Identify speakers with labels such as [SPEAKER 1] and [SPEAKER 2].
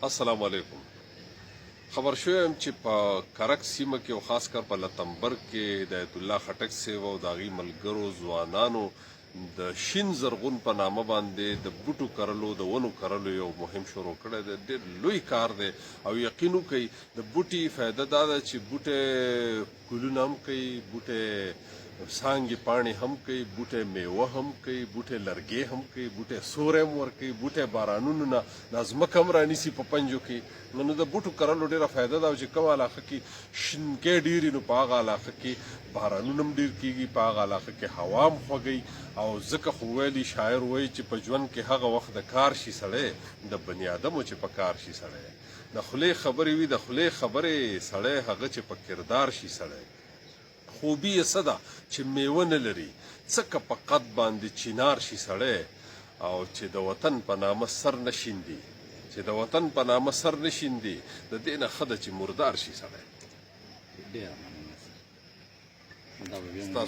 [SPEAKER 1] السلام علیکم. خبر شوی یم چې په کرک سیمه کې او خاص کر په لتمبر کې هدایت الله خټک صاحب او د هغوی ملګرو ځوانانو د شین زرغون په نامه باندې د بوټو کرلو، د ونو کرلو یو مهم شروع کړی دی. ډېر لوی کار دی او یقین وکړئ، د بوټي فایده دا ده چې بوټی ګلونه هم کوي، بوټی څانګې پاڼې هم کوي، بوټی میوه هم کوي، بوټی لرګی هم کوي، بوټی سوری هم ورکوي، بوټی بارانونو نه دا ځمکه هم رانیسي په پنجو کې. نو د بوټو کرلو ډېره فایده ده او چې کومه علاقه کې شینکی ډېر وي، نو په هغه علاقه کې بارانونه هم ډېر کېږي، په هغه علاقه کې هوا هم خوږوي. او ځکه خو ویلي شاعر وایي چې په ژوند کې هغه وخت د کار شي سړی، د بني ادمو چې په کار شي سړی، د خولې خبرې وي د خولې خبرې سړی، هغه چې په کردار شي سړی. خوبي یې څه ده چې میوه نه لري، څکه په قد باندې چینار شي سړی. او چې د وطن په نامه سر نه شیندي، چې د وطن په نامه سر نه شیندي، د دې نه ښه ده چې مردار شي سړی.
[SPEAKER 2] ډیره مننه سر. دا به بیا
[SPEAKER 1] ستاسو